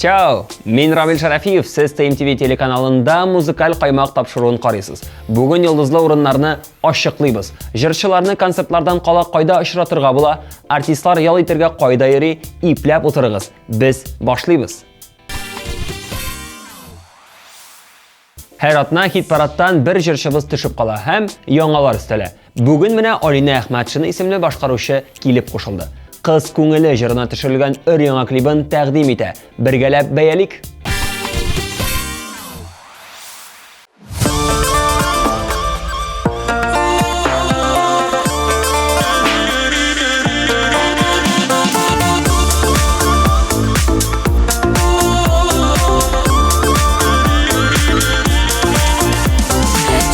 Чао! Мин Рамил Шарафиев, сез ТМТВ телеканалында музыкаль каймак тапшыруын карыйсыз. Бүген йолдызлы урыннарны ачыклыйбыз. Җырчыларны концертлардан кала кайда очратырга була, артистлар ял итәргә кайда йөри, ипләп утырыгыз. Без башлыйбыз. Һәр атна хит-парадтан бер җырчыбыз төшеп кала һәм яңалар өстәлә. Бүген менә Алинә Әхмәтшина исемле башкаручы килеп кушылды. Кыз күңеле җырына төшерелгән өр-яңа клибын тәкъдим итә. Бергәләп бәялик!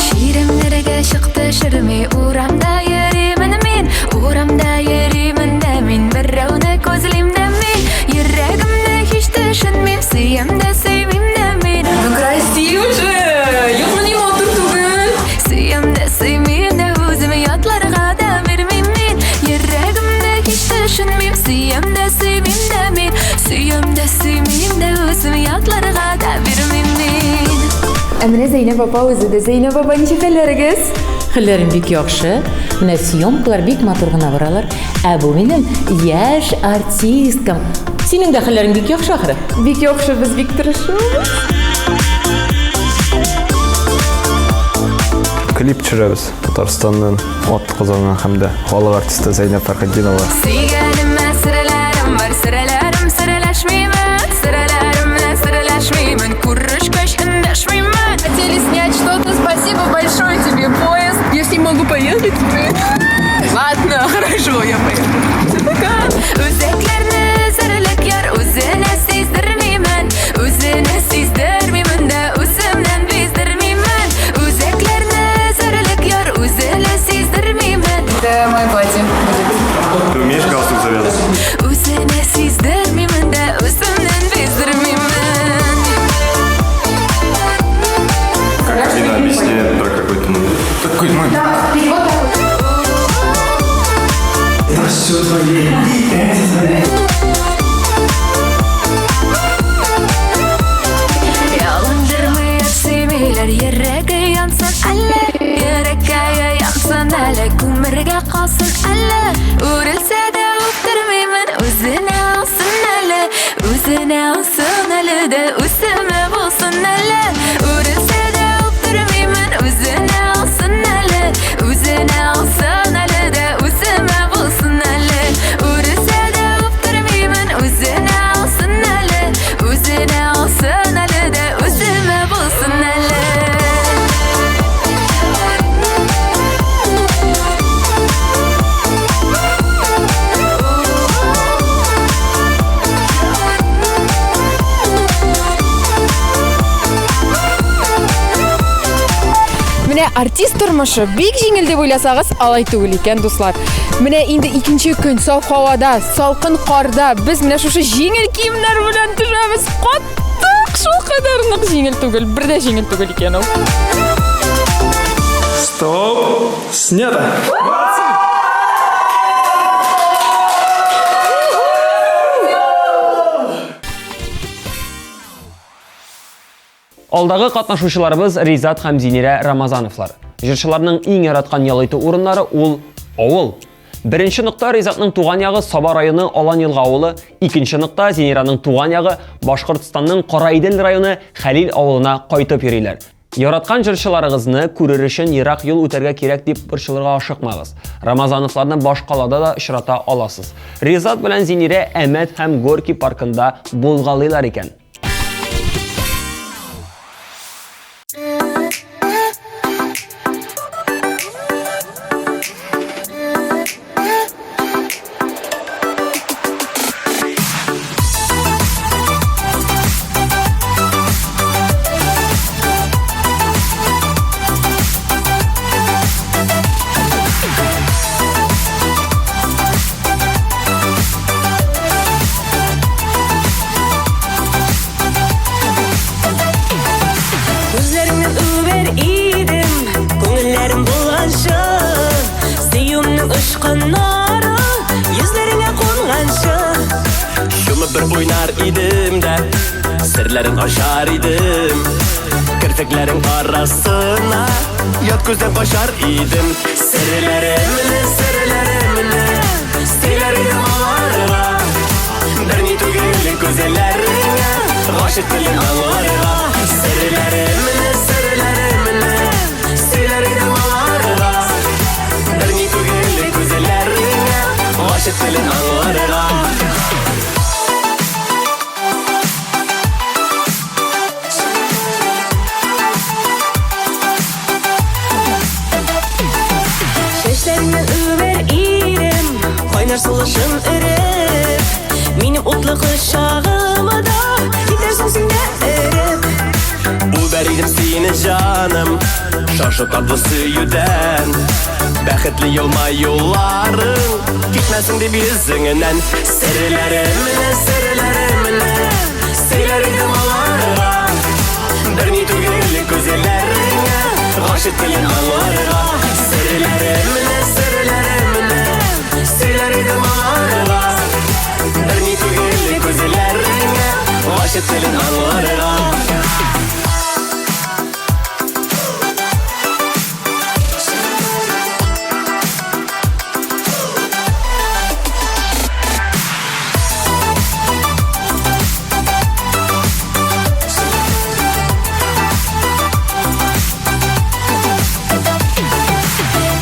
Чиремнәргә чыкты шерми урамда йөримен мин Урамда йөримен дә мин берәүне күзлим дә мин Йөрәгемне һич төшенмим сөям дә сөймим дә мин Ну красиво же! Юк, ну не матур түгел. Сөям дә сөймим дә үзем ятларга да бирмим мин Йөрәгемне һич төшенмим сөям дә сөймим дә мин Сөям дә сөймим дә үзем ятларга да бирмим мин. Ә менә Зәйнәб апа үзе дә. Зәйнәб апа, ничек хәлләрегез? Хәлләрем бик яхшы. Менә съемкалар бик матур гына баралар. Ә бу минем яшь артисткам. Синең дә хәлләрең бик яхшы ахры. Бик яхшы, без бик тырышабыз. Клип төшерәбез Татарстанның ат казанган һәм дә халык артисты Зәйнәб Фәрхетдинова. Сөйгәнемә серләрем бар, серләрем серләшмимен, серләрем белән серләшмимен, күрешкәч эндәшмимен. Хотели снять что-то, спасибо большое тебе, поезд. Я с ним могу поехать теперь. Ладно, хорошо, я поеду. Пока. Үзәкләрне өзәрлек яр үзенә сиздермимен, үзенә сиздермимен дә үземнән биздермимен. Үзәкләрне өзәрлек яр үзенә сиздермимен. Это мое платье будет. Ты умеешь галстук завязывать? Үзенә сиздермимен дә үземнән биздермимен. Как Дина объясняет про какой-то момент? Такой момент. Это все твои. Это твои. Ялындырмый сөймиләр йөрәге янсын әле Йөрәккәе янсын әле күмергә калсын әле Үрелсә дә үптермимен үзенә алсын әле Үзенә алсын әле дә үземә булсын әле Үрелсә дә үптермимен үзенә алсын әле Үзенә алсын әле дә үземә булсын әле Үрелсә дә үптермимен үзенә алсын әле Үзенә алсын әле дә үземә булсын әле Менә артист тормышы бик җиңел дип уйласагыз, алай түгел икән, дуслар. Менә инде икенче көн саф һавада, салкын карда без менә шушы җиңел киемнәр белән төшәбез. Каттык, шул кадәр нык җиңел түгел, бер дә җиңел түгел икән ул. Стоп! Снято! Алдагы катнашучыларыбыз Ризат һәм Зинирә Рамазановлар. Җырчыларның иң яраткан ял итү урыннары ул авыл. Беренче нокта Ризатның туган ягы Саба районы Алан Елга авылы, икенче нокта Зинираның туган ягы Башкортстанның Караидел районы Хәлил авылына кайтып йөриләр. Яраткан җырчыларыгызны күрер өчен ерак юл үтәргә кирәк дип борчылырга ашыкмагыз. Рамазановларны башкалада да очрата аласыз. Ризат белән Зинирә Әмәт һәм Горький паркында булгалыйлар икән. Очкыннары йөзләреңә кунганчы. Чумып бер уйнар идем дә, серләрен ачар идем. Керфекләрең арасына ят күздән качар идем. Серләремне, серләремне сөйләр идем аларга. Берни түгел күзләреңә, гашыйк телен аңларга. Серләремне, серләремне сөйләр идем аларга. Берни түгел күзләреңә, гашыйк телен аңларга. Чәчләреңнән үбәр идем, кайнар сулышым өреп. Минем утлы кочагымда китәрсең син дә эреп. Үбәр идем сине, җаным, шашып татлы сөюдән. Бәхетле елмаюларың китмәсен дип йөзеңнән. Серләремне, серләремне сөйләр идем аларга. Берни түгел күзләреңә, гашыйк телен аңларга. Серләремне, серләремне сөйләр идем аларга. Берни түгел күзләреңә, гашыйк телен аңларга.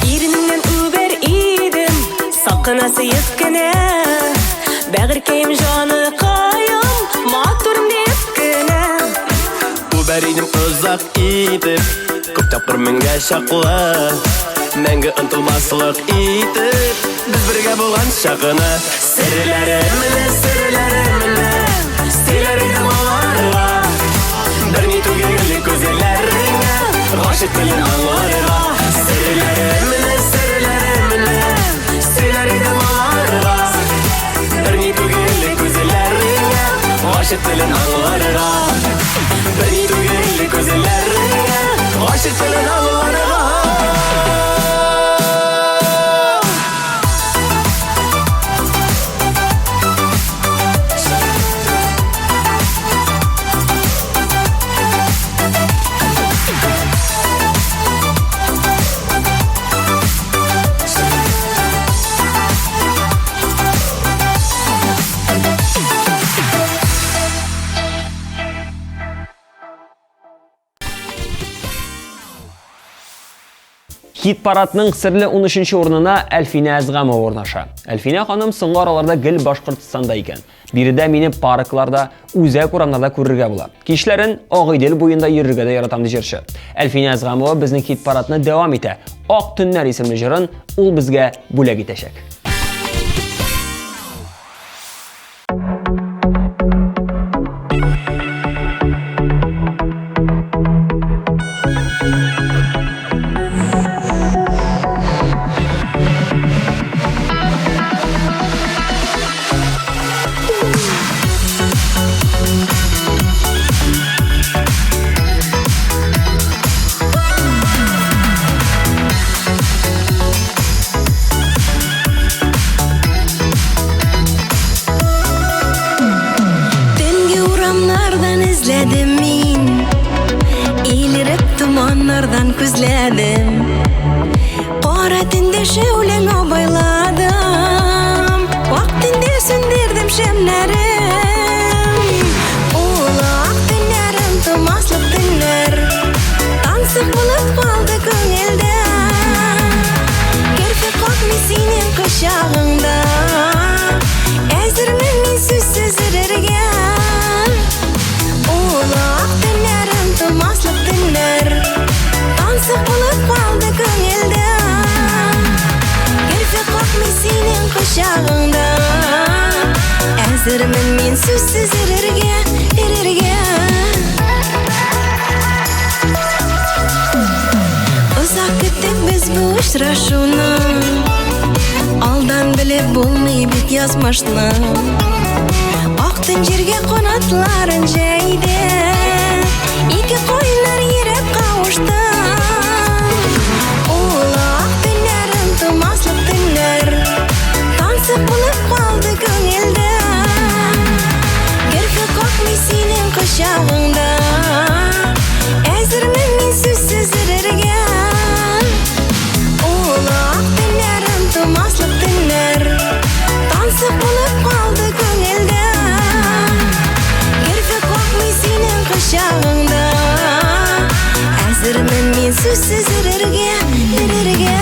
Иренеңнән үбәр идем, сак кына сөеп кенә. Бәгырькәем, җаныкаем, матурым дип кенә. Үбәр идем озак итеп, күп тапкыр меңгә чаклы. Мәңге онытылмаслык итеп, без бергә булган чагына. Серләремне, серләремне сөйләр идем аларга. Берни түгел күзләреңә, гашыйк телен аңларга. Серләремне, серләремне сөйләр идем аларга. Берни түгел күзләреңә, гашыйк телен аңларга. Берни түгел күзләреңә, гашыйк телен аңларга. Хит-парадның серле 13 урынына Әлфинә Әзгамова урнаша. Әлфинә ханым соңгы араларда гел Башкортстанда икән. Биредә мине паркларда, үзәк урамнарда күрергә була. Кичләрен Агыйдел буенда йөрергә дә яратам, ди җырчы. Әлфинә Әзгамова безнең хит-парадны дәвам итә. Ак төннәр исемле җырын ул безгә бүләк итәчәк. Төнге урамнардан эзләдем мин, Илереп томаннардан күзләдем. Кара төндә шәүләң абайладым, Ак төндә сүндердем шәмнәрем. Ул ак төннәрем тумаслык төннәр, Тансык булып калды күңелдә. Керфек какмый синең кочагыңда, Әзермен мин сүзсез эрергә. Ул ак төннәрем тумаслык төннәр, Тансык булып калды күңелдә. Керфек какмый синең кочагыңда, Әзермен мин сүзсез эрергә, эрергә. Озак көттек без бу очрашуны, Алдан белеп булмый бит язмышны. Ак төн җиргә канатларын җәйде, Ике кайнар йөрәк кавышты. Ул ак төннәрем тумаслык төннәр, Әзермен мин сүзсез эрергә, эрергә.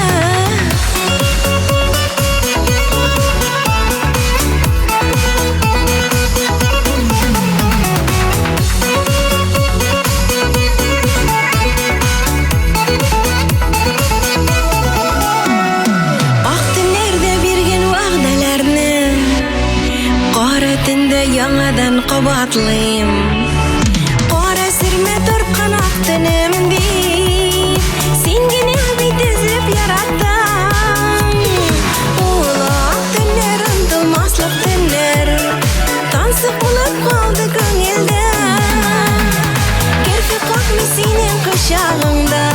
Ак төннәрдә биргән вәгъдәләрне Кара төндә яңадан кабатлыйм. Кара сөрмә тарткан ак төнем дип, Син генә бит өзеп яраттың. Ул ак төннәр онытылмаслык төннәр, Тансык булып калды күңелдә. Керфек какмый синең кочагыңда,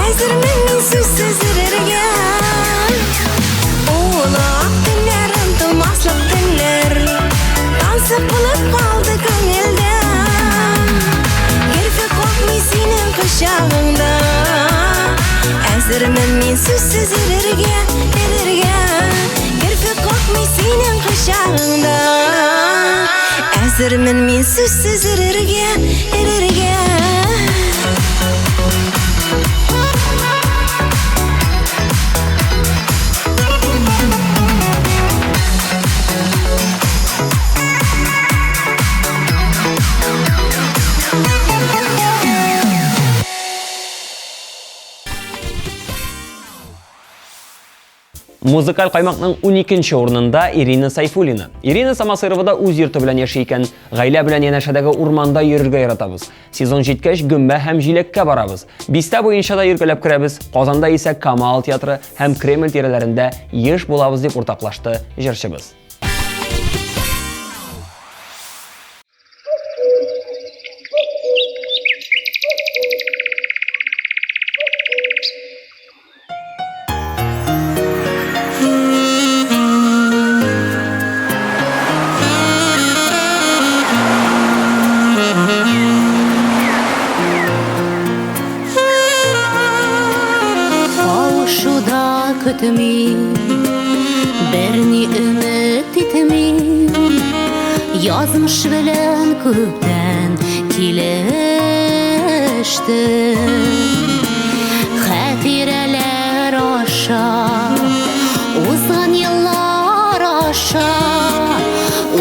Әзермен мин сүзсез эрергә. Ул ак төннәр, онытылмаслык төннәр, Тансык булып калды күңелдә. Керфек какмый синең кочагыңда, Әзермен мин сүзсез эрергә, эрергә. Керфек какмый синең кочагыңда, Әзермен мин сүзсез эрергә, эрергә. Музыкаль каймакның 12 урынында Ирина Сайфуллина. Ирина Самосырова да үз йорты белән яши икән. Гаилә белән янәшәдәге урманда йөрергә яратабыз. Сезон җиткәч, гөмбә һәм җиләккә барабыз. Бистә буенча да йөргәләп керәбез. Казанда исә Камал театры һәм Кремль тирәләрендә еш булабыз, дип уртаклашты җырчыбыз. Кавышуда көтмим, берни өмет итмим. Язмыш белән күптән килештем. Хатирәләр аша, узган еллар аша,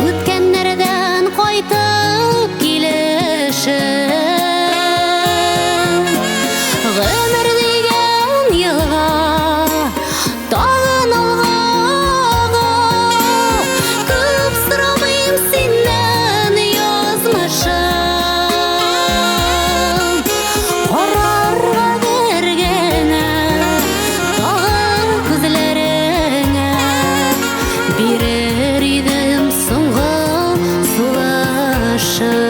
үткәннәрдән кайтып килешем. Гомер дигән елга тагын алга, күп сорамыйм синнән, язмышым. Карарга бер генә тагы күзләреңә бирер идем соңгы сулышым.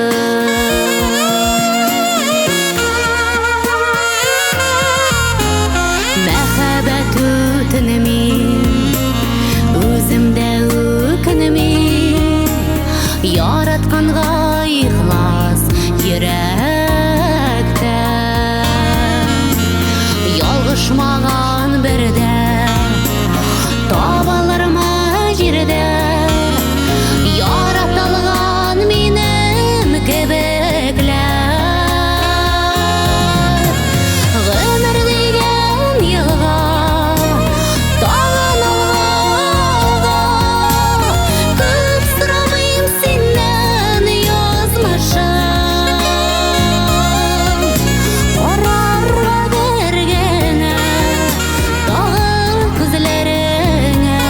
Мәхәббәт үтенмим, үзем дә үкенмим. Яратканга ихлас йөрәктән. Ялгышмаган бердә, табылырмы җирдә яратылган минем кебекләр? Гомер дигән елга тагын алга, күп сорамыйм синнән, язмышым. Карарга бер генә тагы күзләреңә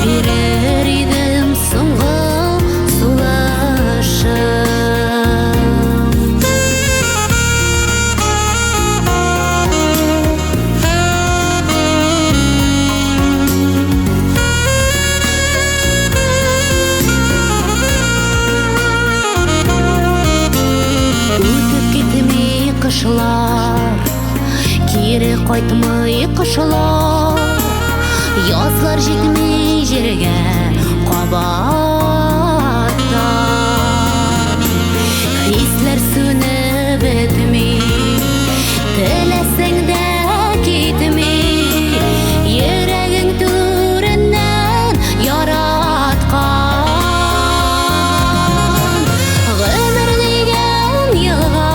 бирер идем соңгы сулышым. Үтеп китми кышлар, кире кайтмый кошлар, Язлар җитми җиргә кабаттан. Хисләр сүнеп бетми, теләсәң дә китми, Йөрәгең түреннән яраткан. Гомер дигән елга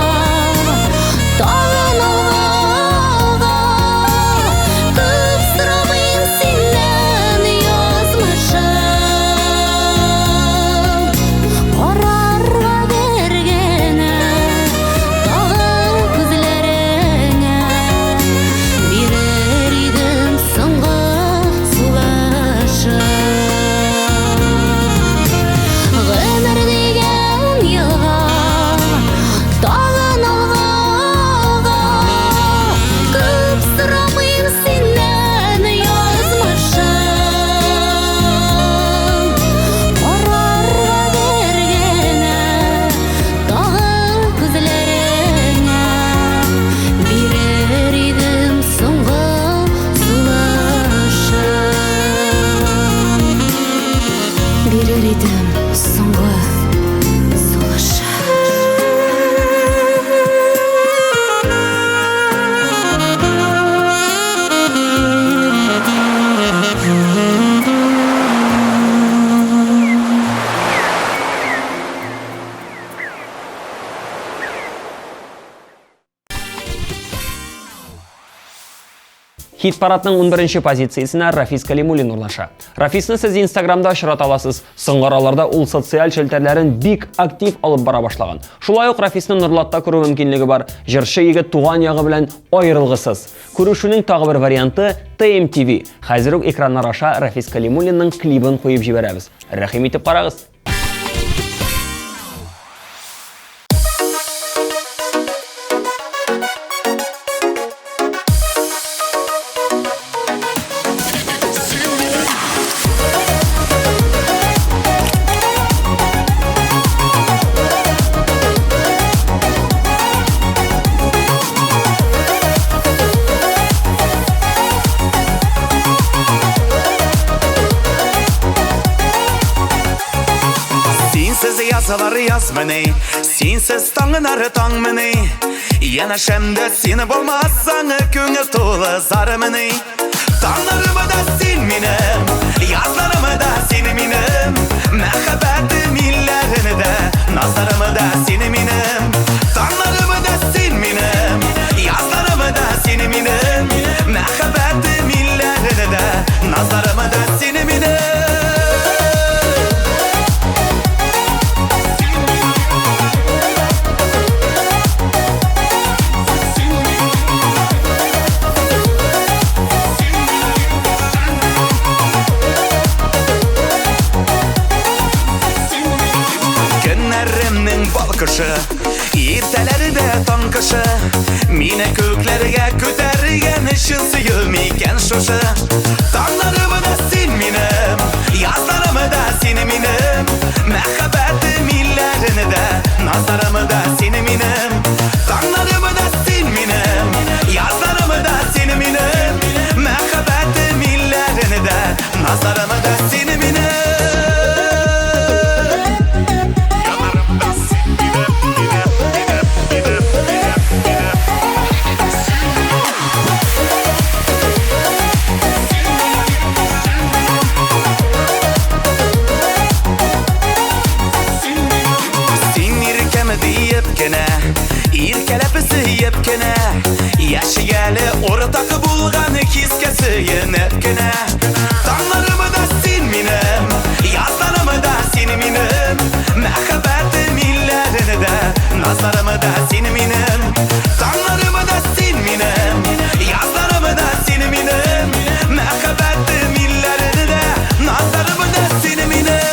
Хит-парадның 11 позициясенә Рафис Калимуллин урнаша. Рафисны сез Инстаграмда очрата аласыз. Соңгы араларда ул социаль челтәрләрен бик актив алып бара башлаган. Шулай ук Рафисны Норлатта күрү мөмкинлеге бар. Җырчы егет туган ягы белән аерылгысыз. Күрешүнең тагы бер варианты TMTV. Хәзер үк экраннар аша Рафис Калимуллинның клибын куеп җибәрәбез. Рәхим итеп карагыз. Синсез язалар язмыни, синсез таңнар таңмыни. Янәшәмдә син булмасаң, күңел тулы зармыни. Таңнарымы да син минем, язларымы да син минем. Мәхәббәтем илләрендә, назарымы да син минем. Таңнарымы да син минем, язларымы да син минем. Мәхәббәтем илләрендә, назарымы да син минем. Көннәремнең балкышы, иртәләрдә таң кышы, мине күкләргә күтәргән чын сөю микән шушы? Таңнарымы да син минем, язларымы да син минем, мәхәббәтем илләрендә, назарымы да син минем. Таңнарымы да син минем, язларымы да син минем, мәхәббәтем илләрендә, назарымы да син минем. Син иркәм диеп кенә, иркәләп сөеп кенә, яши әле уртак булган хискә сөенеп кенә. Таңнарымы да син минем, язларымы да син минем, мәхәббәтем илләрендә, назарымы да син минем. Таңнарымы да син минем, язларымы да син минем, мәхәббәтем илләрендә, назарымы да син минем.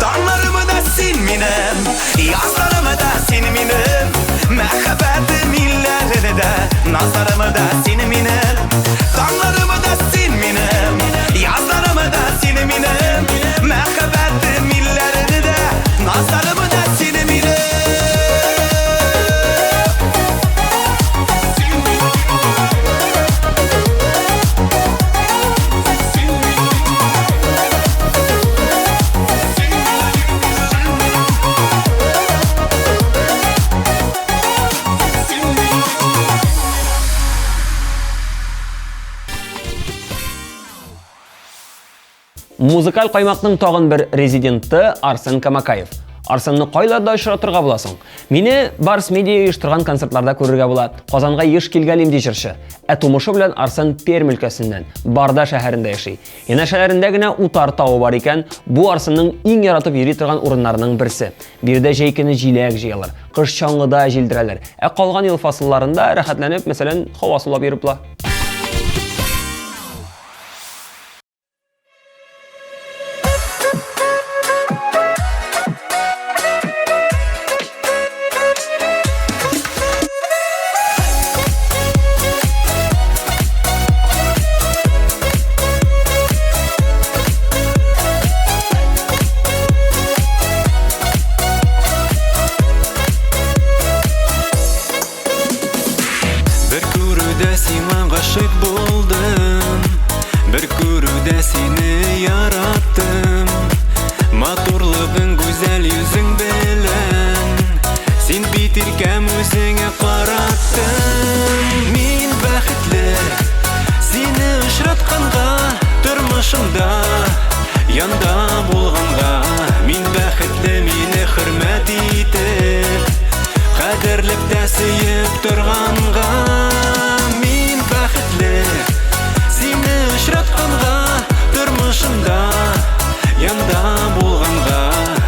Таңнарымы да син минем, язларымы да син минем, мәхәббәтем илләрендә, назарымы да син минем. Таңнарымы да син минем, язларымы да син минем, мәхәббәтем илләрендә, назарымы да син минем. Музыкаль каймакның тагын бер резиденты Арсен Камакаев. Арсенны кайларда очратырга була соң? Мине Барс Медиа оештырган концертларда күрергә була. Казанга еш килгәлим, ди җырчы. Ә тумышы белән Арсен Пермь өлкәсеннән, Барда шәһәрендә яши. Янәшәләрендә генә Утар тавы бар икән. Бу Арсенның иң яратып йөри торган урыннарының берсе. Биредә җәй көне җиләк җыялар, кыш чаңгыда җилдерәләр. Ә калган ел фасылларында рәхәтләнеп, мәсәлән, һава сулап йөреп була. Бер күрүдә сиңа гашыйк булдым, бер күрүдә сине яраттым. Матурлыгың гүзәл йөзең белән, син бит иркәм үзеңә караттың. торганга. Мин бәхетле, сине очратканга, тормышымда янда булганга.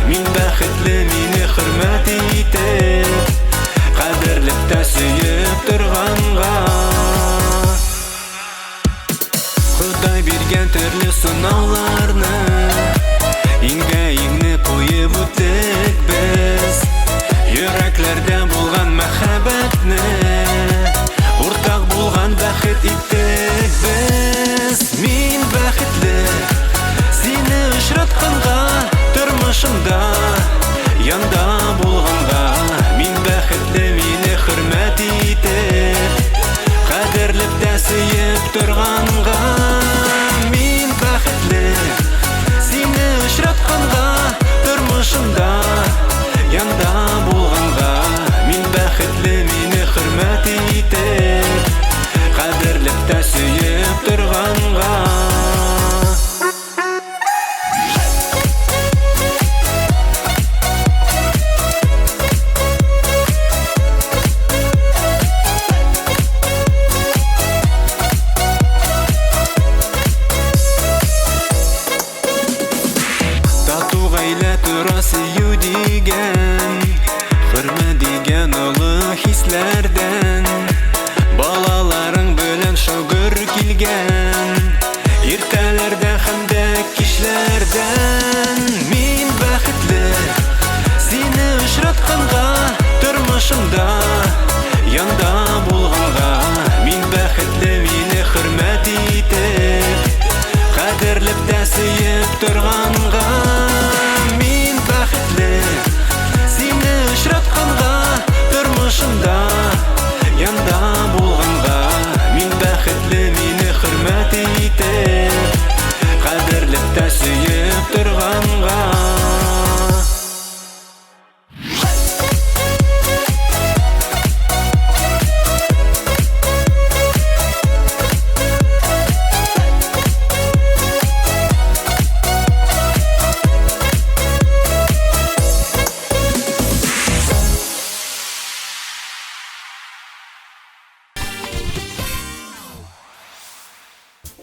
Мин бәхетле, мине хөрмәт итеп, кадерләп тә сөеп торганга. Ходай биргән төрле сынауларны иңгә иңне куеп үттек без. Йөрәкләрдә булган мәхәббәтне уртак булган бәхет иттек без. Мин бәхетле, сине очратканга, тормышымда янда булганга. Мин бәхетле, мине хөрмәт итеп, кадерләп тә сөеп торганга. Мин бәхетле, сине очратканга, тормышымда янда булганга. Мин бәхетле, мине хөрмәт итеп, кадерләп тә сөеп торганга. Тату гаилә тора сөю дигән, хөрмәт дигән олы хисләрдән. Балаларың белән шөгер килгән иртәләрдә һәм дә кичләрдән. Мин бәхетле, сине очратканга, тормышымда янда булганга. Мин бәхетле, мине хөрмәт итеп, кадерләп тә сөеп торганга. Мин бәхетле, сине очратканга, тормышымда янда булганга. Мин бәхетле, мине хөрмәт итеп, кадерләп тә сөеп торганга.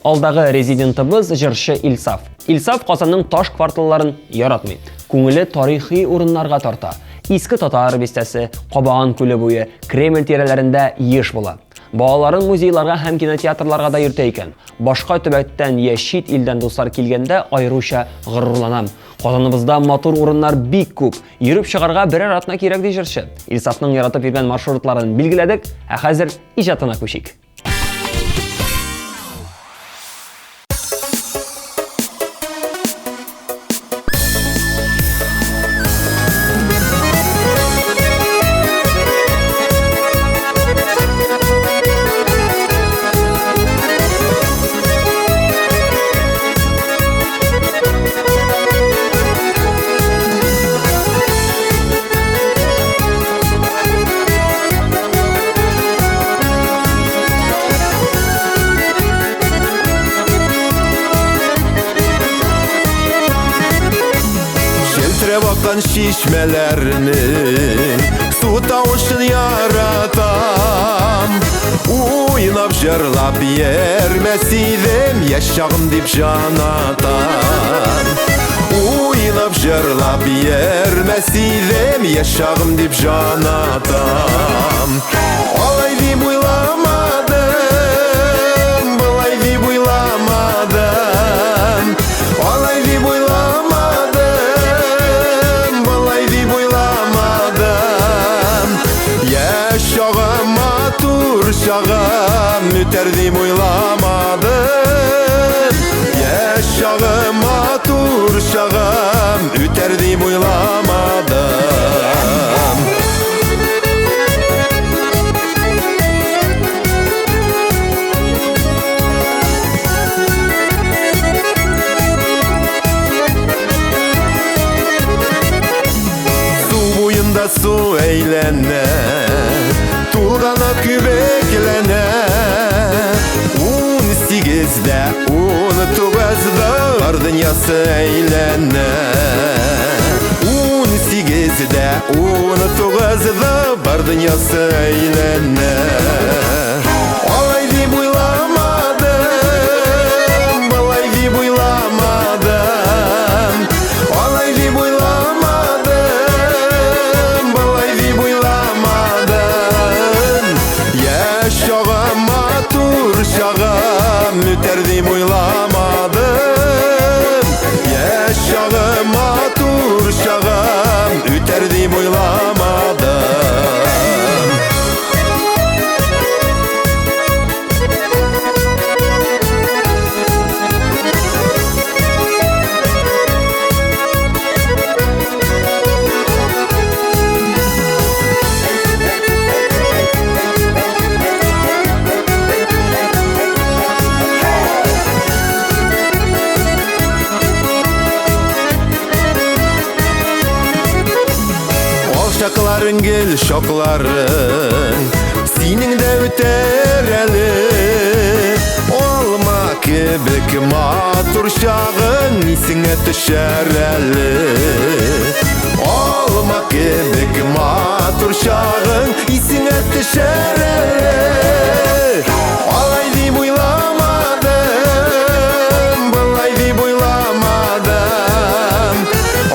Алдагы резидентыбыз җырчы Илсаф. Илсаф Казанның таш кварталларын яратмый. Күңеле тарихи урыннарга тарта. Иске Татар бистәсе, Кабан күле буе, Кремль тирәләрендә еш була. Балаларын музейларга һәм кинотеатрларга да йөртә икән. Башка төбәктән я чит илдән дуслар килгәндә аеруча горурланам. Казаныбызда матур урыннар бик күп. Йөреп чыгарга берәр атна кирәк, ди җырчы. Илсафның яратып йөргән маршрутларын билгеләдек, ә хәзер иҗатына күчик. Челтерәп аккан чишмәләрнең су тавышын яратам. Уйнап җырлап йөрмәс идем, яшь чагым дип җан атам. Уйнап җырлап йөрмәс идем, яшь чагым дип җан атам. Алай дип уйламадым, былай дип уйламадым. Алай дип уйламадым, былай дип уйламадым. Яшь чагым, матур чагым, үтәр дип уйламадым. Яшь чагым, матур чагым, үтәр дип уйламадым. Су буенда су әйләнә, тулгана күбекләнә. 18-дә, 19-да бар дөньясы әйләнә. 18-дә, 19-да бар Бар дөньясы әйләнә. Алай дип уйламадым, болай дип уйламадым. Алай дип уйламадым, болай дип уйламадым. Яшь чагым, матур чагым, үтәр дип уйламадым. Яшь чагым, матур чагым, үтәр дип уйламадым. Ал чакларың, гел чакларың, синең дә үтәр әле. Алма кебек матур чагың исеңә төшәр әле. Алма кебек матур чагың исеңә төшәр әле. Алай дип уйламадым, болай дип уйламадым.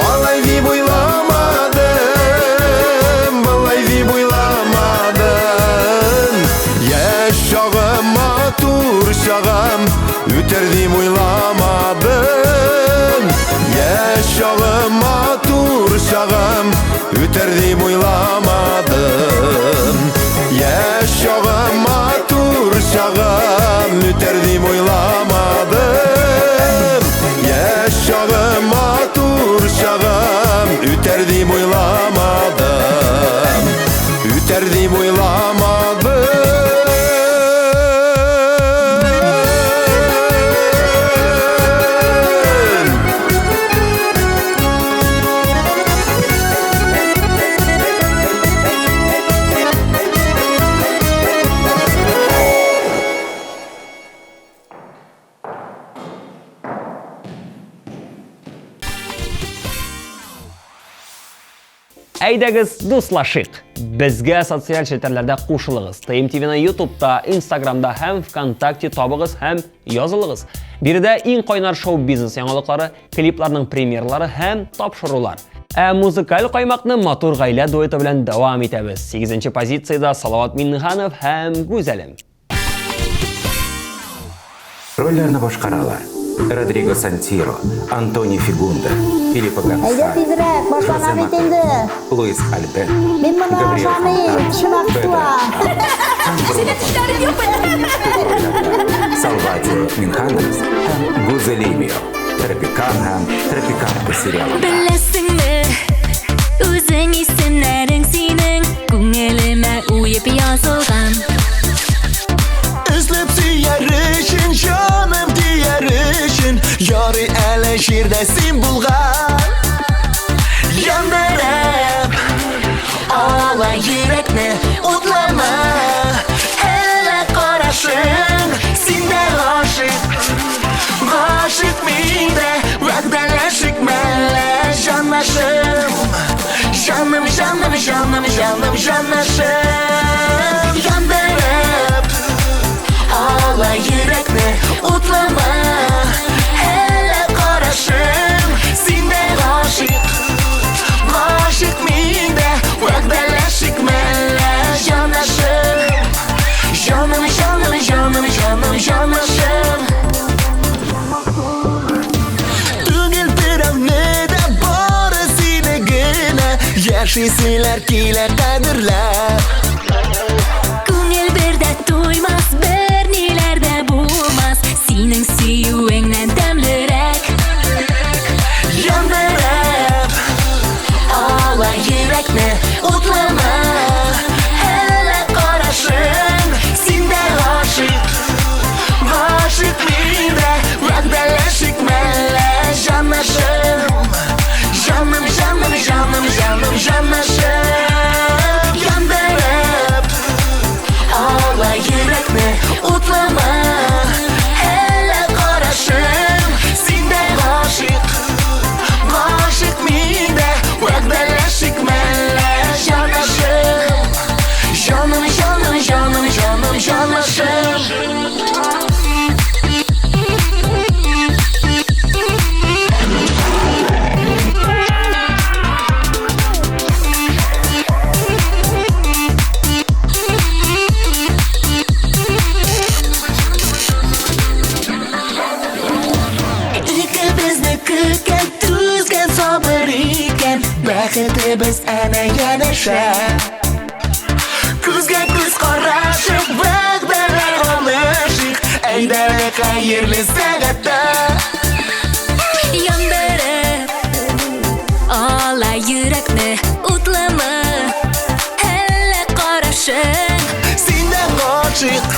Алай дип уйламадым, болай дип уйламадым. Яшь чагым, матур чагым, үтәр дип уйламадым. Яшь чагым, матур чагым, үтәр дип уйламадым. Яшь чагым, матур чагым, үтәр дип уйламадым. Яшь чагым, матур чагым, үтәр дип уйламадым. Үтәр дип уйламадым. Әйдәгез, дуслашыйк! Безгә социаль челтәрләрдә кушылыгыз. ТМТВны YouTube'та, Instagram'да һәм ВКонтакте табыгыз һәм язылыгыз. Биредә иң кайнар шоу-бизнес яңалыклары, клипларның премьерлары һәм тапшырулар. Ә музыкаль каймакны матур гаилә дуэты белән дәвам итәбез. 8 позициядә Салават Миңнеханов һәм Гүзәлем. Рольләрне башкаралар: Родриго Сантиро, Антони Фигунда, Филиппо Әйдә Гонсалес, тизрәк, башлана Жозе бит инде. Матер, Луис Альбен, Мин моны Габриэль ашамыйм, Фонтан, тешем Педро аксыла. Салвадио Минханес һәм Гузелимио, Тропикан һәм Тропиканка сериалында. Беләсеңме, үзең исемнәрең синең күңелемә уеп язылган. Эзләп сөяр өчен, җаным дияр өчен, ярый әле җирдә син булган. Яндырып ала йөрәкне, утлама. Әле карашың, син дә гашыйк. Гашыйк мин дә, вәгъдәләшик мәллә, җанашым. Җаным, җаным, җаным, җаным, җанашым. Яндырып ала йөрәкне, утлама. Әле карашым, син дә гашыйк. Гашыйк мин дә, вәгъдәләшик мәллә, җанашым. Җаным, җаным, җаным, җаным, җанашым. Түгел берәүне дә, бары сине генә яшиселәр килә кадерләп. Күңел бер дә туймас, бер ниләр дә булмас, синең сөюеңнән тәмлерәк. Яндырып ала йөрәкне, утлама. Әле карашың, син дә гашыйк. Гашыйк мин дә, вәгъдәләшик мәллә, җанашым. Җаным, җаным, җаным, җаным, җанашым. Яндырып ала йөрәкне, утлама. Әле карашың, син дә гашыйк. Гашыйк мин дә, вәгъдәләшик мәллә, Икебез әнә янәшә. Күзгә күз карашып, вәгъдәләр алышыйк. Әйдә әле хәерле сәгатьтә. Яндырып ала йөрәкне утлымы әллә карашың? Син дә гашыйк,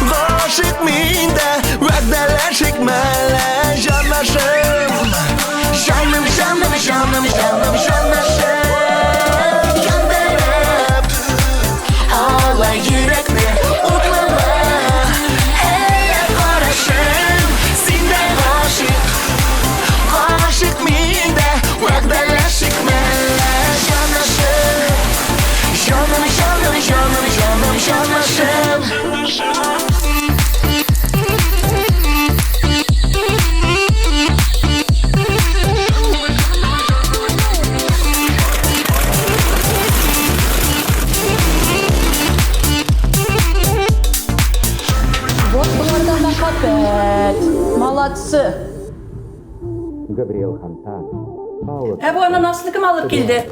гашыйк мин дә, вәгъдәләшик мәле, җанашым. Җаным, җаным, җаным, җаным, җанашым. Яндырып ала йөрәкне утлымы әллә карашың? Син дә гашыйк, гашыйк мин дә, вәгъдәләшик мәле, җанашым. Җаным, җаным, җаным, җаным, җанашым. Вот боларда мәхәббәт. Молодцы. Габриэл Хантан, Паула Ә бу ананасны кем алып килде?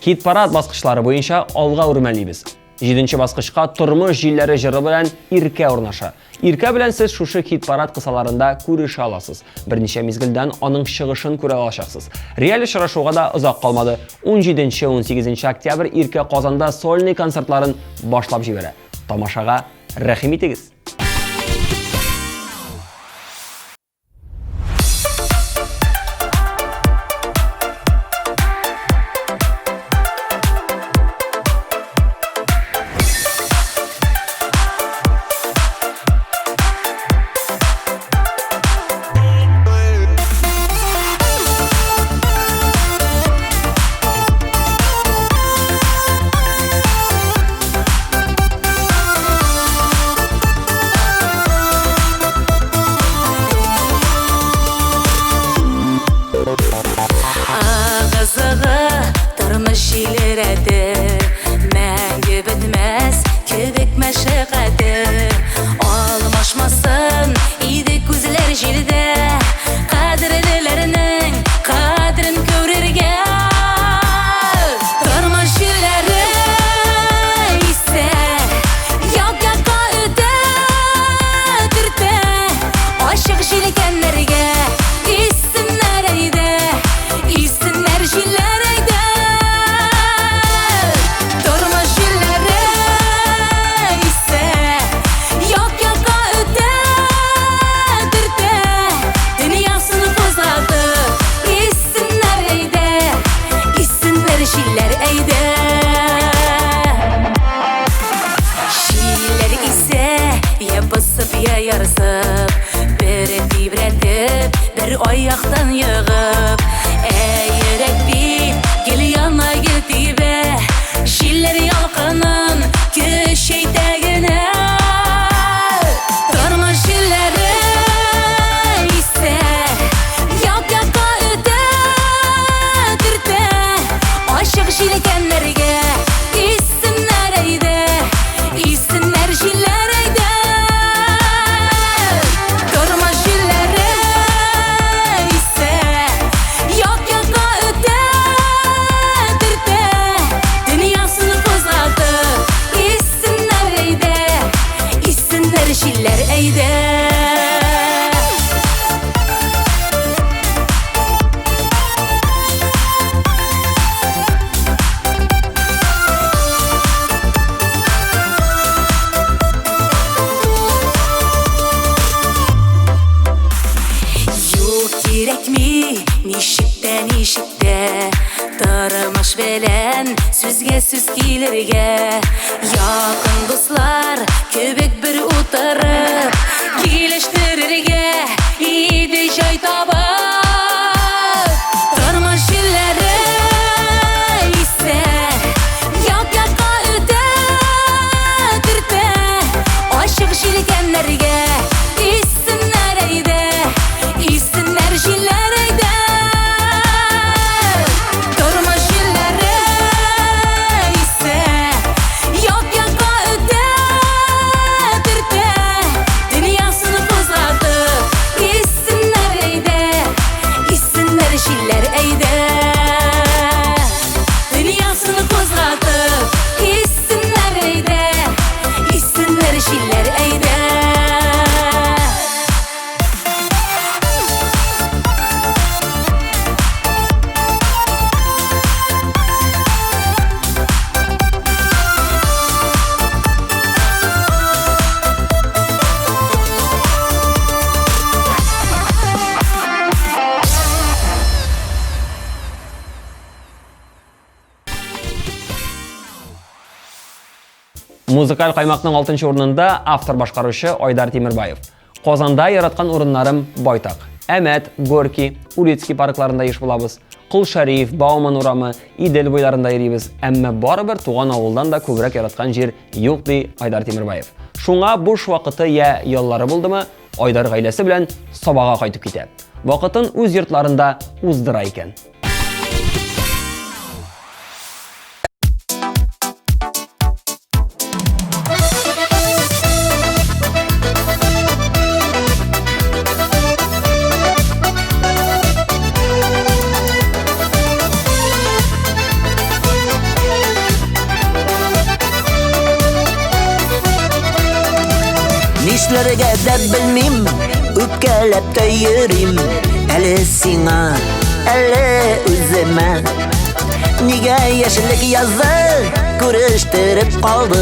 Хит-парад баскычлары буенча алга үрмәлибез. Җиденче баскычка Тормыш җилләре җыры белән Иркә урнаша. Иркә белән сез шушы хит-парад кысаларында күрешә аласыз. Берничә мизгелдән аның чыгышын күрә алачаксыз. Реаль очрашуга да озак калмады. 17-18 октябрь Иркә Казанда сольный концертларын башлап җибәрә. Тамашага рәхим итегез! Ыгы-зыгы, тормыш җиле рәте, Мәңге бетмәс кебек мәшәкате. Алмашмасын иде күзләр җилдә, Кадерлеләрнең кадерен күрергә. Тормыш җилләре исә, як-якка өтә, төртә, Ачык җилкәннәргә иссеннәр әйдә, иссеннәр җилләр әйдә. Тормыш җилләре исә, як-якка өтә, төртә, Дөньясын кузгатып, иссеннәр әйдә, иссеннәр җилләр әйдә. Җилләр исә, я басып, я ярсып, бер тибрәтеп, бер аяктан егып. Ә йөрәк бит гел яна, гел тибә, җилләр ялкынын көчәйтә генә. Тормыш җилләре исә, як-якка өтә, төртә, Ачык җилкәннәргә иссеннәр әйдә, иссеннәр җилләр әйдә. Тормыш җилләре исә, як-якка өтә, төртә, Дөньясын кузгатып, иссеннәр әйдә, иссеннәр җилләр әйдә. Юк, кирәкми, ничек тә, ничек тә тормыш белән сүзгә сүз килергә. Якын дуслар кебек бер утырып, килештерергә иде җай табып. Тормыш җилләре исә, як-якка өтә, төртә, Ачык җилкәннәргә иссеннәр әйдә, иссеннәр җилләр әйдә. Тормыш җилләре исә, як Музыкаль каймакның алтынчы урынында автор-башкаручы Айдар Тимербаев. Казанда яраткан урыннарым байтак. Әмәт, Горький, Урицкий паркларында еш булабыз. Кол Шәриф, Бауман урамы, Идел буйларында йөрибез. Әмма барыбер туган авылдан да күбрәк яраткан җир юк, ди Айдар Тимербаев. Шуңа буш вакыты я яллары булдымы, Айдар гаиләсе белән Сабага кайтып китә. Вакытын үз йортларында уздыра икән. Нишләргә дә белмим, үпкәләп тә йөрим, әле сиңа, әле үземә. Нигә яшьлек язы күрештереп калды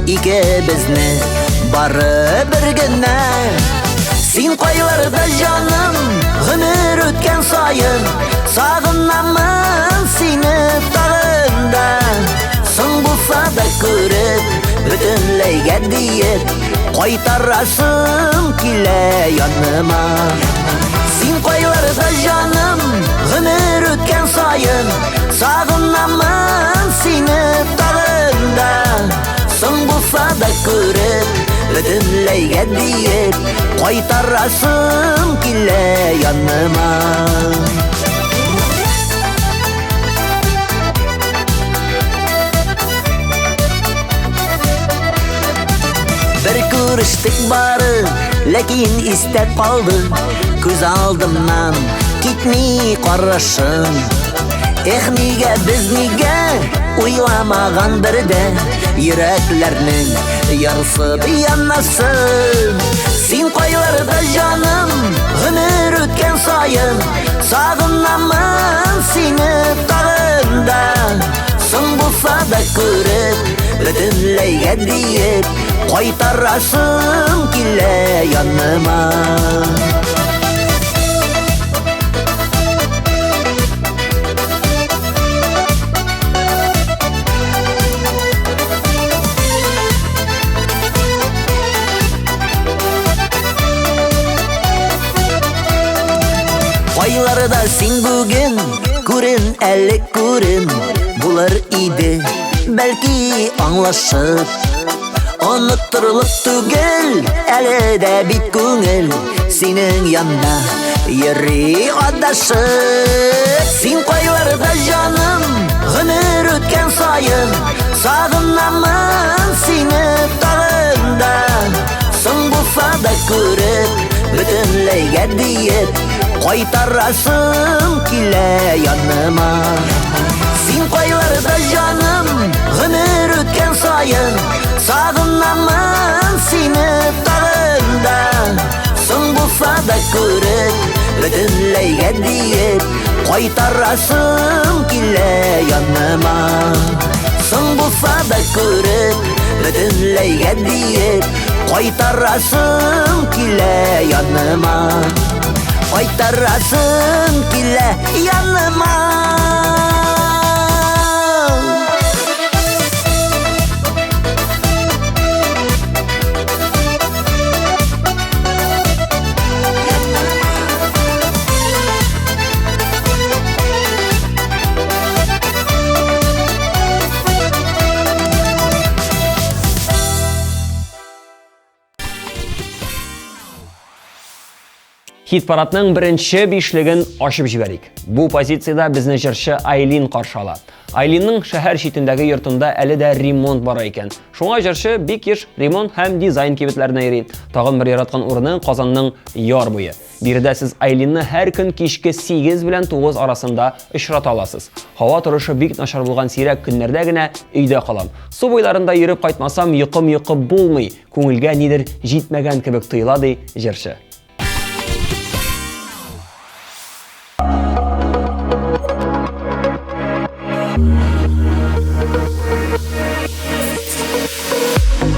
икебезне бары бер генә. Син кайларда җаным, гомер үткән саен сагынамын сине тагын да. Соң булса да күреп, бөтенләйгә диеп, кайтарасым килә яныма. Син кайларда җаным, гомер үткән саен сагынамын сине тагын да. Соң булса да күреп, бөтенләйгә диеп, кайтарасым килә яныма. Бер күрештек бары, ләкин истә калды, күз алдымнан китми карашың. Эх, нигә без нигә уйламаган бердә йөрәкләрнең ярсып янасын. Син кайларда җаным, гомер үткән саен сагынамын сине тагын да. Соң булса да күреп, бөтенләйгә диеп, кайтарасым килә яныма. Кайларда син бүген, күрен әле күрен, булыр иде, бәлки аңлашып. Оныттырылып түгел, әле дә бит күңел синең янда йөри адашып. Син кайларда җаным, гомер үткән саен сагынамын сине тагын да. Соң булса да күреп, бөтенләйгә диеп, кайтарасым килә яныма. Син кайларда җаным, гомер үткән саен сагынамын сине тагын да. Соң булса да күреп, бөтенләйгә диеп, кайтарасым килә яныма. Соң булса да күреп, бөтенләйгә диеп, кайтарасым килә яныма. Кайтарасым килә яныма. Хит-парадның беренче бишлеген ачып җибәрик. Бу позициядә безне җырчы Айлин каршы ала. Айлинның шәһәр читендәге йортында әле дә ремонт бара икән. Шуңа җырчы бик еш ремонт һәм дизайн кибетләренә йөри. Тагын бер яраткан урыны Казанның яр буе. Биредә сез Айлинны һәр көн кичке 8 белән 9 арасында очрата аласыз. Һава торышы бик начар булган сирәк көннәрдә генә өйдә калам. Су буйларында йөреп кайтмасам, йокым йокы булмый. Күңелгә нидер җитмәгән кебек тоела, ди җырчы.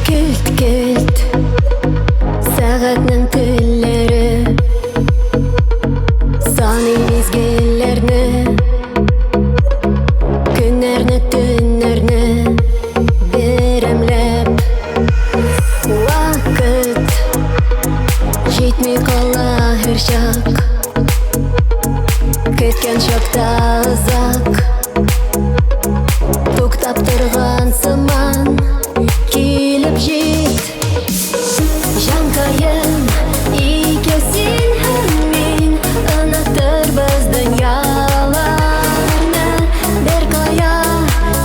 Келт-келт сәгатьнең телләре Саный мизгелләрне Көннәрне, төннәрне Берәмләп. Ахыр чак Көткән чакта озак Туктап торган сыман Килеп җит Җанкаем Икәү син һәм мин Онытырбыз дөньяларны Беркая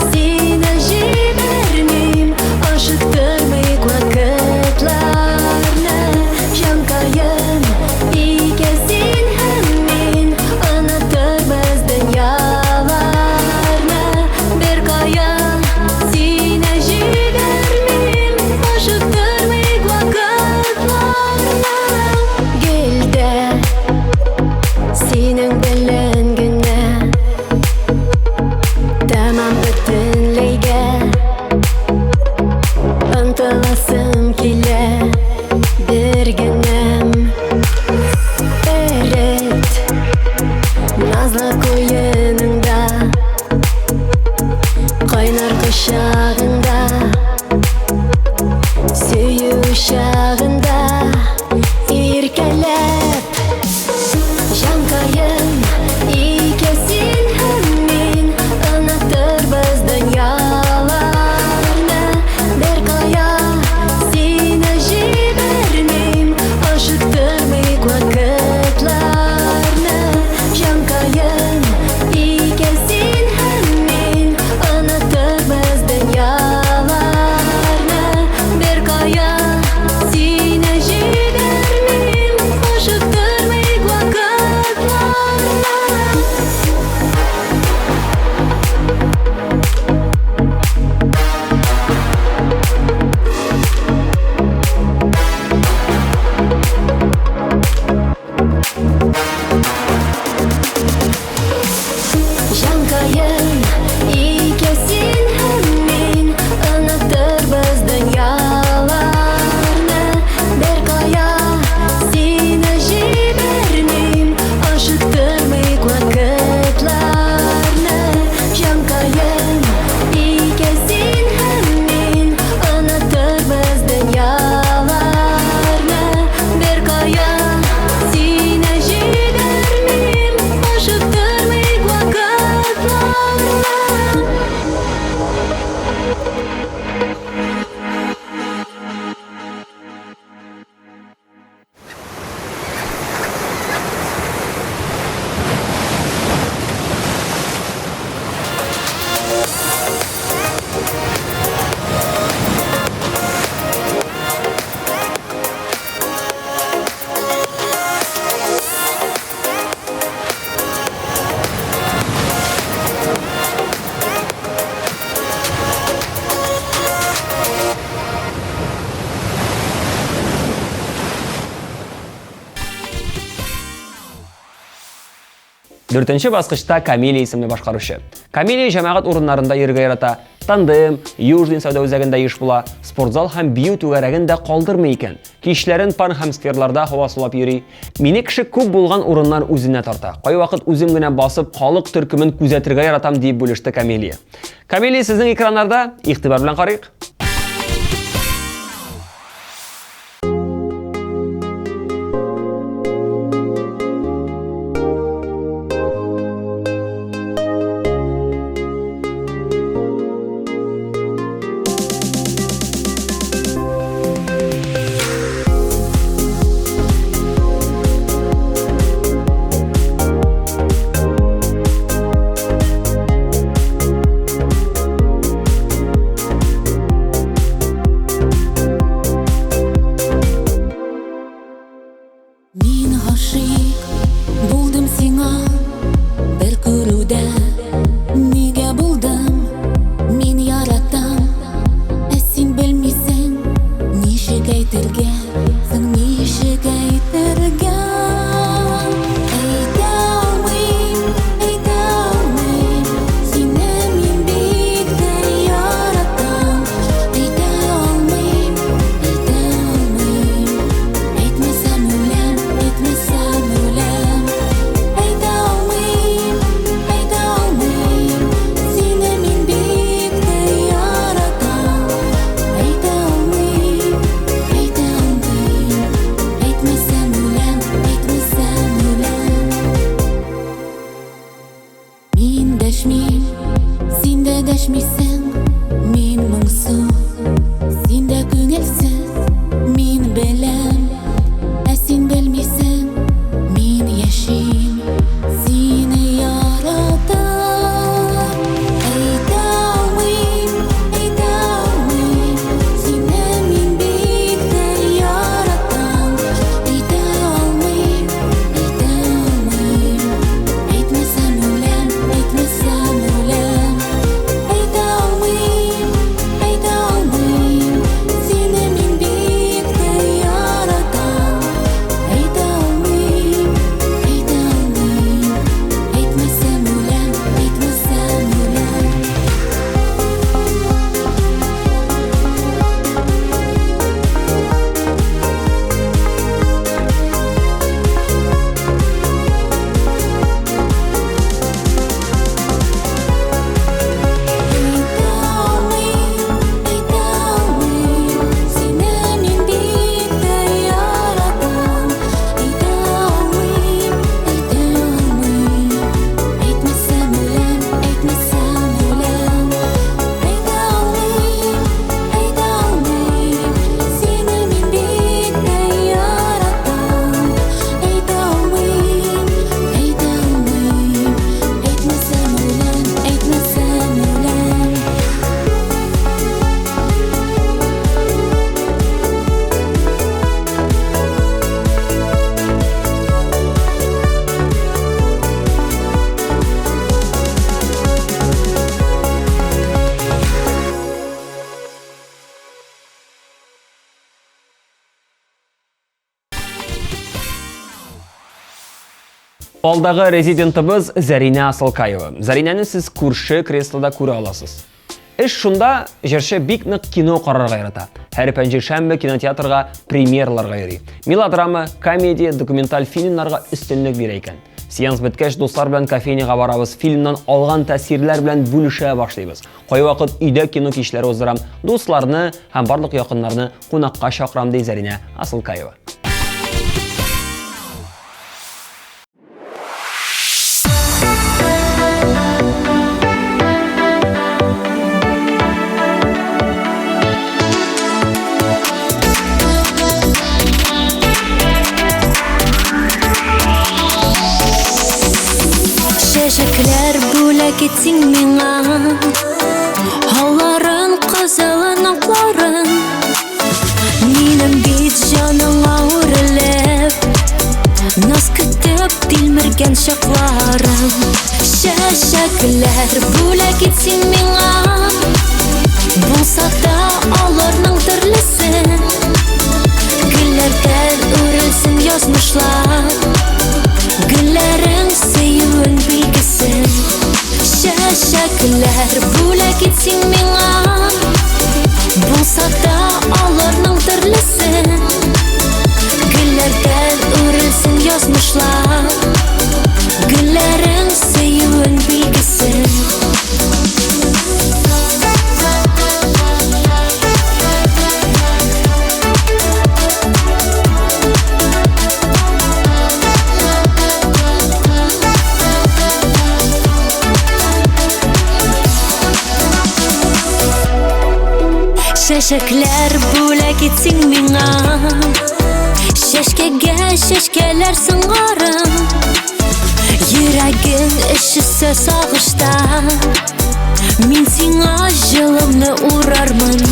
сине җибәрмим Ашыктырмыйк вакытларны Җанкаем Икәү син һәм мин Онытырбыз дөньяларны Беркая сине җибәрмим Ашыктырмыйк вакытларны Гел дә синең белән генә Тәмам бөтенләйгә Ынтыласым килә бер генәм Эрет назлы куеныңда Кайнар кочагыңда Сөю учагында Иркәләп Җанкаем Икәү син һәм мин Онытырбыз дөньяларны Беркая сине җибәрмим Ашыктырмыйк вакытларны Җанкаем Икәү син һәм мин Онытырбыз дөньяларны Беркая сине җибәрмим Ашыктырмыйк вакытларны Җанкаем, икәү син һәм мин Онытырбыз дөньяларны Беркая сине җибәрмим Ашыктырмыйк вакытларны Җанкаем, икәү син һәм мин Онытырбыз дөньяларны Беркая сине җибәрмим Ашыктырмыйк вакытларны Дүртенче баскычта Камилия исемле башкаручы. Камилия җәмәгать урыннарында йөрергә ярата. Тандем, Южный сәүдә үзәгендә еш була, спортзал һәм бию түгәрәген дә калдырмый икән. Кичләрен парк һәм скверларда һава сулап йөри. Мине кеше күп булган урыннар үзенә тарта. Кайвакыт үзем генә басып, халык төркемен күзәтергә яратам, дип бүлеште Камилия. Камилия сезнең экраннарда, игътибар белән карыйк. Мин гашыйк булдым сиңа бер күрүдә. Нигә булдым? Мин яратам, ә син белмисең. Ничек әйтергә, соң ничек әйтергә? Әйтә алмыйм, әйтә алмыйм. Сине мин бик тә яратам. Әйтә алмыйм, әйтә алмыйм. Әйтмәсәм үләм, әйтмәсәм үләм. Әйтә алмыйм, әйтә алмыйм. Сине мин бик тә яратам. Әйтә алмыйм, әйтә Алдагы резидентыбыз Зәринә Асылкаева. Зәринәне сез күрше креслода күрә аласыз. Эш шунда, җырчы бик нык кино карарга ярата. Һәр пәнҗешәмбе кинотеатрга премьераларга йөри. Мелодрама, комедия, документаль фильмнарга өстенлек бирә икән. Сеанс беткәч, дуслар белән кофейняга барабыз, фильмнан алган тәэсирләр белән бүлешә башлыйбыз. Кайвакыт өйдә кино кичләре уздырам, дусларны һәм барлык якыннарны кунакка чакырам, ди Зәринә Асылкаева. Чәчәкләр бүләк итсең миңа Алларын, кызылын, акларын Минем бит җаныңа үрелеп Наз көтеп тилмергән чакларым Чәчәкләр бүләк ит син миңа Булса да аларның төрлесен Гөлләрдән үрелсен язмышлар Гөлләрең сөюен билгесен Чәчәкләр бүләк ит син миңа Булса да аларның төрлесен Гөлләрдән үрелсен язмышлар Гөлләрең сөюен билгесен Чәчәкләр бүләк итсең миңа Чәчкәгә чәчкәләр сыңарын Йөрәгең өшесә сагышта Мин сиңа җылымны урармын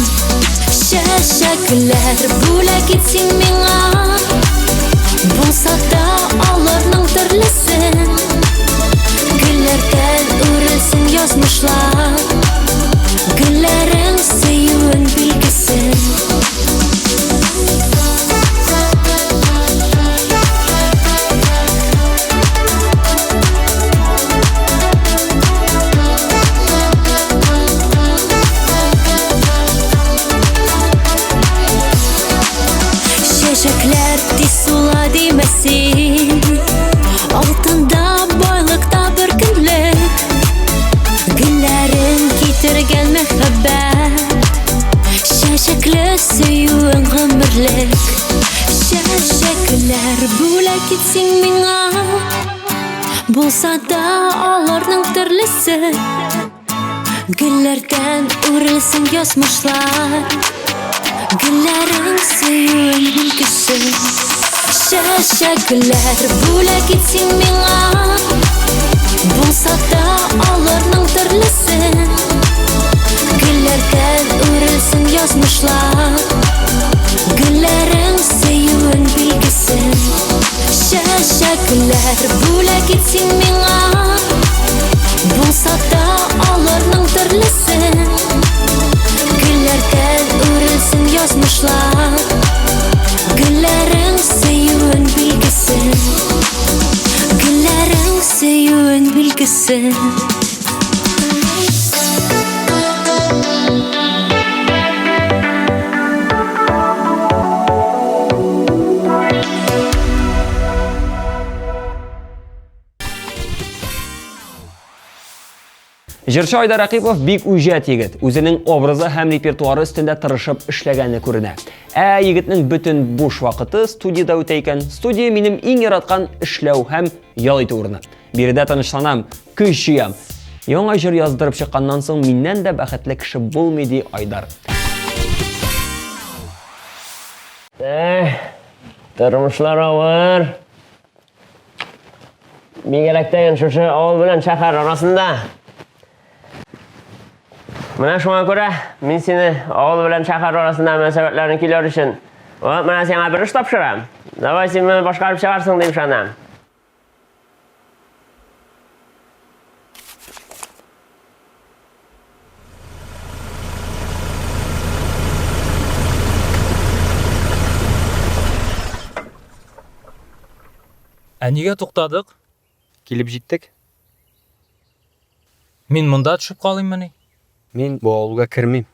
Чәчәкләр бүләк ит син миңа Булса да аларның төрлесен Гөлләрдән үрелсен язмышлар Гөлләрең сөюен билгесен Чәчәкләр тиз сула димә син Алтында байлыкта бер көнлек Гөлләрен китергән мәхәббәт Чәчәкле сөюең гомерлек Чәчәкләр бүләк ит син миңа Булса да аларның төрлесе Гөлләрдән үрелсен язмышлар Гөлләрең сөюең билгесе Чәчәкләр бүләк ит син миңа Булса да аларның төрлесен Гөлләрдән үрелсен язмышлар Гөлләрең сөюең билгесе Чәчәкләр бүләк ит син миңа Булса да аларның төрлесен Гөлләрдән үрелсен язмышлар Гөлләрең сөюен билгесе Гөлләрең сөюен билгесе Җырчы Айдар Рәкыйпов бик үҗәт егет. Үзенең образы һәм репертуары өстендә тырышып эшләгәне күренә. Ә егетнең бөтен буш вакыты студиядә үтә икән. Студия минем иң яраткан эшләү һәм ял итү урыны. Биредә тынычланам, көч җыям. Яңа җыр яздырып чыкканнан соң миннән дә бәхетле кеше булмый, ди Айдар. Эх, тормышлар авыр. Бигрәк тә шушы авыл белән шәһәр арасында. Менә шуңа күрә мин сине авыл белән шәһәр арасында мөнәсәбәтләрне көйләр өчен вот менә сиңа бер эш тапшырам. Давай син моны башкарып чыгарсың дип ышанам. Ә нигә туктадык? Килеп җиттек. Мин монда төшеп калыйммыни? Мин бу авылга кермим.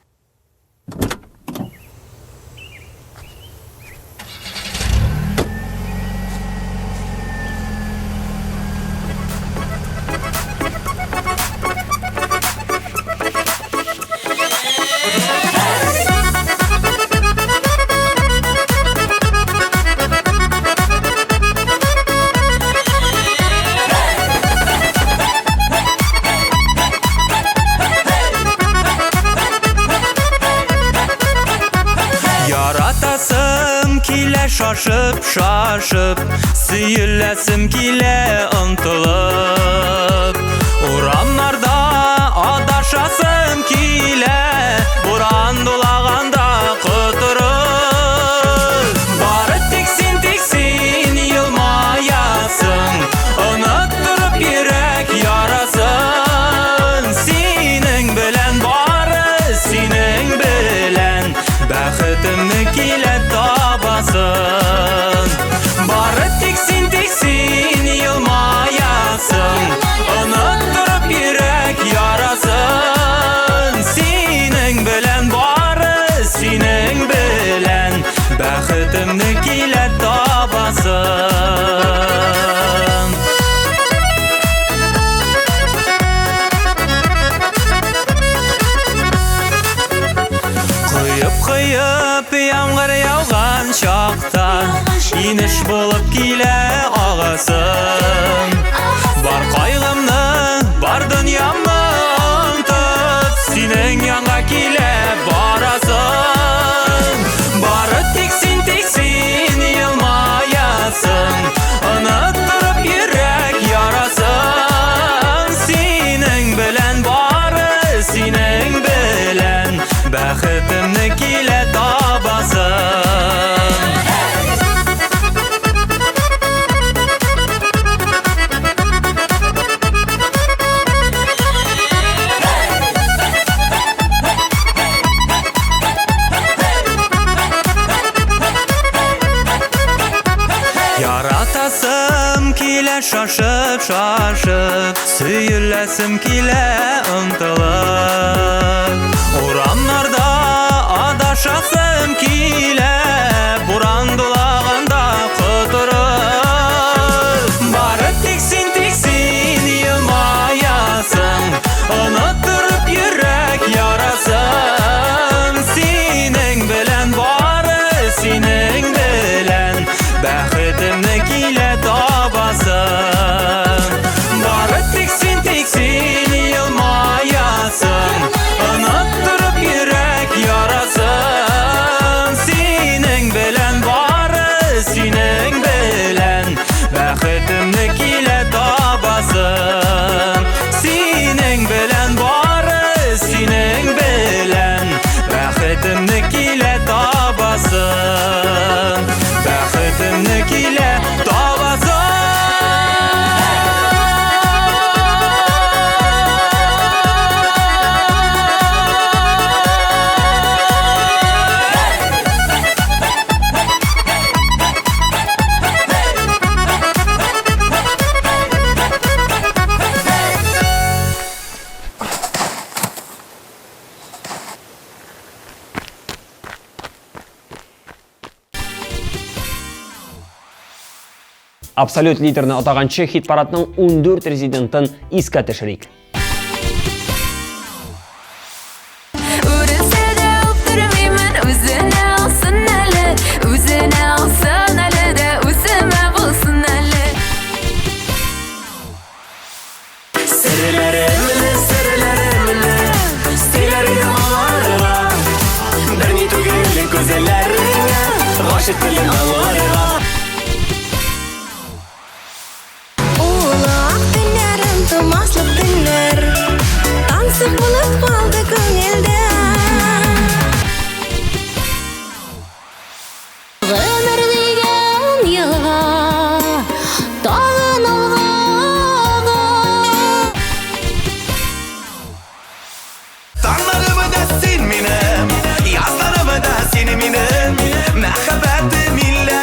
Яратасым килә шашып, шашып, Сөеләсем килә омтылып. Урамнарда адашасым килә, Буран дулаганда котырып. Бары тик син, тик син елмаясың, Оныттырып йөрәк ярасын. Синең белән бары, синең белән Бәхетемне килә табасын. Бары тик син, тик син елмаясың, Оныттырып йөрәк ярасын. Синең белән бары, синең белән Бәхетемне килә табасын. Коеп-коеп яңгыр яуган чакта Инеш булып килә агасым. Бар кайгымны, бар дөньямны онытып, Синең янга килә барасым. Бары тик син, тик син елмаясың, Оныттырып йөрәк ярасын. Синең белән бары, синең белән Бәхетемне килә табасың. Яратасым килә шашып, шашып, Сөеләсем килә омтылып. Урамнарда адашасым килә, Буран дулаганда котырып. Бары тик син, тик син елмаясың, Оныттырып йөрәк ярасын. Синең белән бары, синең белән Бәхетемне килә табасың. Бары тик син, тик син елмаясың, Оныттырып йөрәк ярасын. Синең белән бары, синең белән Бәхетемне килә табасың. Синең белән бары, синең белән Бәхетемне килә табасың. Бәхетемне килә табасың. Абсолют лидерны атаганчы хит-парадның 14 резидентын искә төшерик. Үрелсә дә үптермимен, үзенә алсын әле, үзенә алсын әле дә үземә булсын әле. Серләремне, серләремне сөйләр идем аларга. Берни түгел күзләреңә, гашыйк телем аларга. Улы ак төннәрем, тумаслык төннәр, Тансык булып калды күңелдә. Гомер дигән елга тагын алга ага. Таңнарым да син минем, язларым да син минем, Мәхәббәтем иллә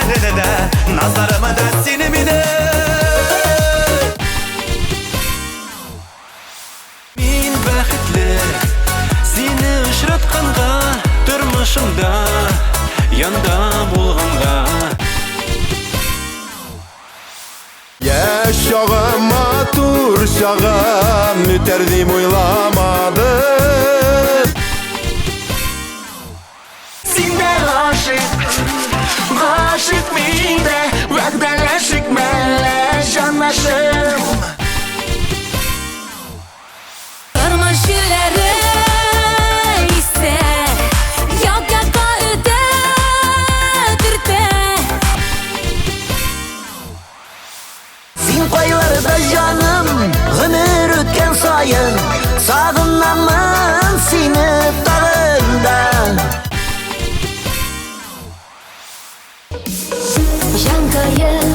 янда булганга. Яшь чагым, матур чагым, үтәр дип уйламадым. Син дә гашыйк, гашыйк мин дә, вәгъдәләшик мәллә, җанашым. Тормыш җилләре исә, як-якка этә, төртә. Син кайларда, җаным, гомер үткән саен сагынамын сине тагын да. Җанкаем,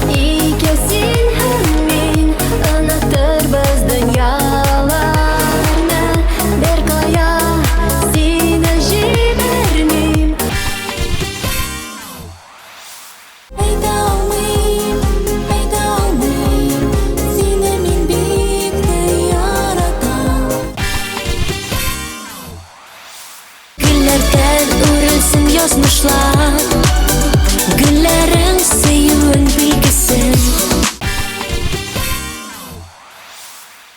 икәү син һәм мин, онытырбыз дөньяларны, беркая сине җибәрмим. Әйтә алмыйм, әйтә алмыйм, сине мин бик тә яратам. Гөлләрдән үрелсен язмышлар, гөлләрең сөюен билгесен.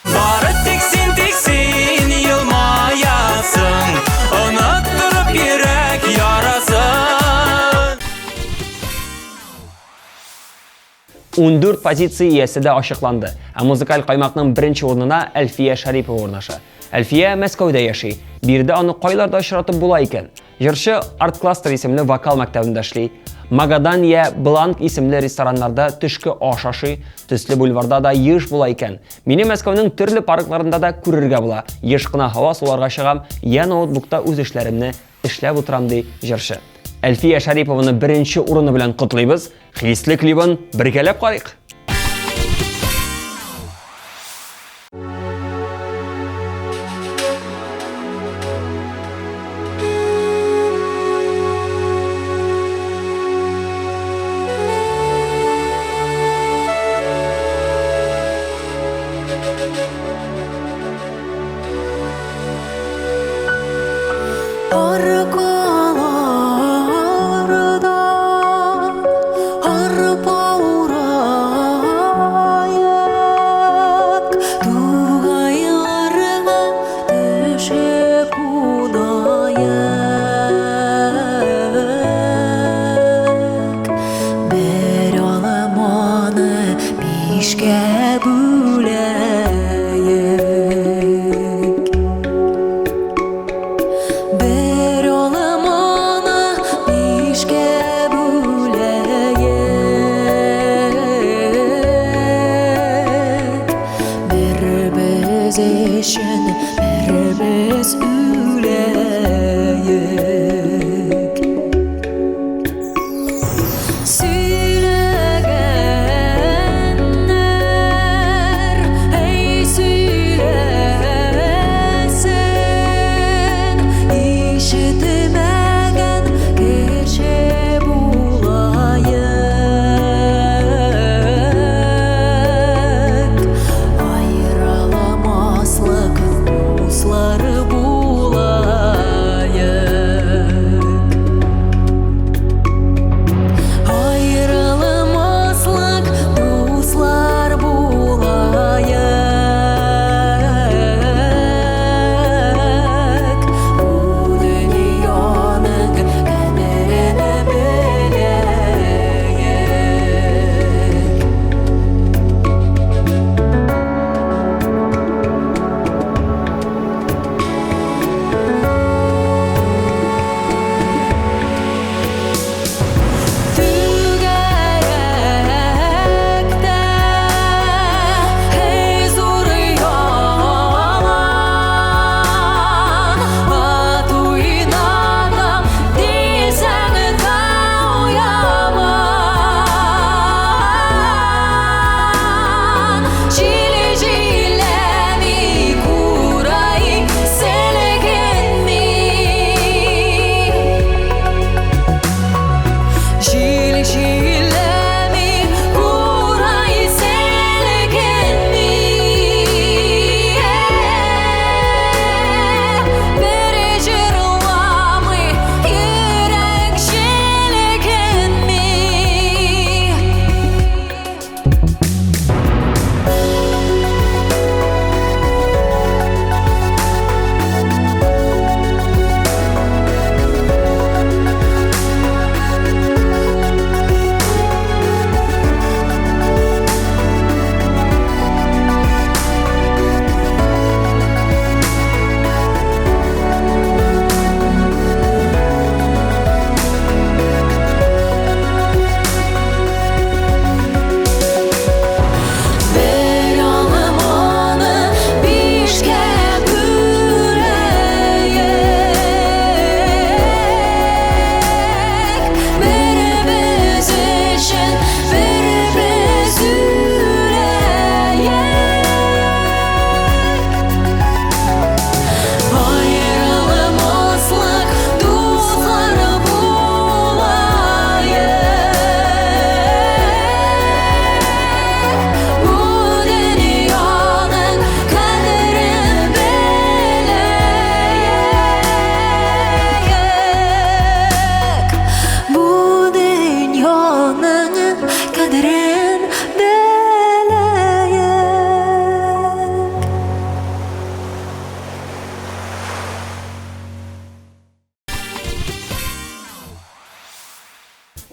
Бары тик син, тик син елмаясың, оныттырып йөрәк ярасын. 14 позиция иясе дә ачыкланды. Ә музыкаль каймакның беренче урынына Әлфия Шәрипова урнаша. Әлфия Мәскәүдә яши. Биредә аны кайларда очратып була икән? Җырчы Арт Кластер исемле вокал мәктәбендә эшли. Магадан я Бланк исемле рестораннарда төшке аш ашый, төсле бульварда да еш була икән. Мине Мәскәүнең төрле паркларында да күрергә була. Еш кына һава суларга чыгам, я ноутбукта үз эшләремне эшләп утырам, ди җырчы. Әлфия Шәрипованы беренче урыны белән котлыйбыз. Хисле клибын бергәләп карыйк. Аркаларда арпа уралган.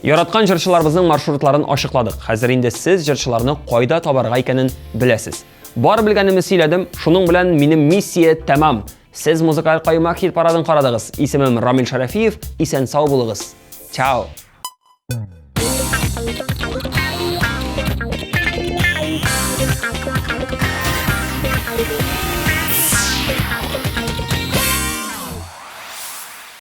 Яраткан җырчыларыбызның маршрутларын ачыкладык. Хәзер инде сез җырчыларны кайда табарга икәнен беләсез. Бар белгәнемне сөйләдем, шуның белән минем миссия тәмам. Сез музыкаль каймак хит парадын карадыгыз. Исемем Рамил Шәрәфиев, исән сау булыгыз. Чао!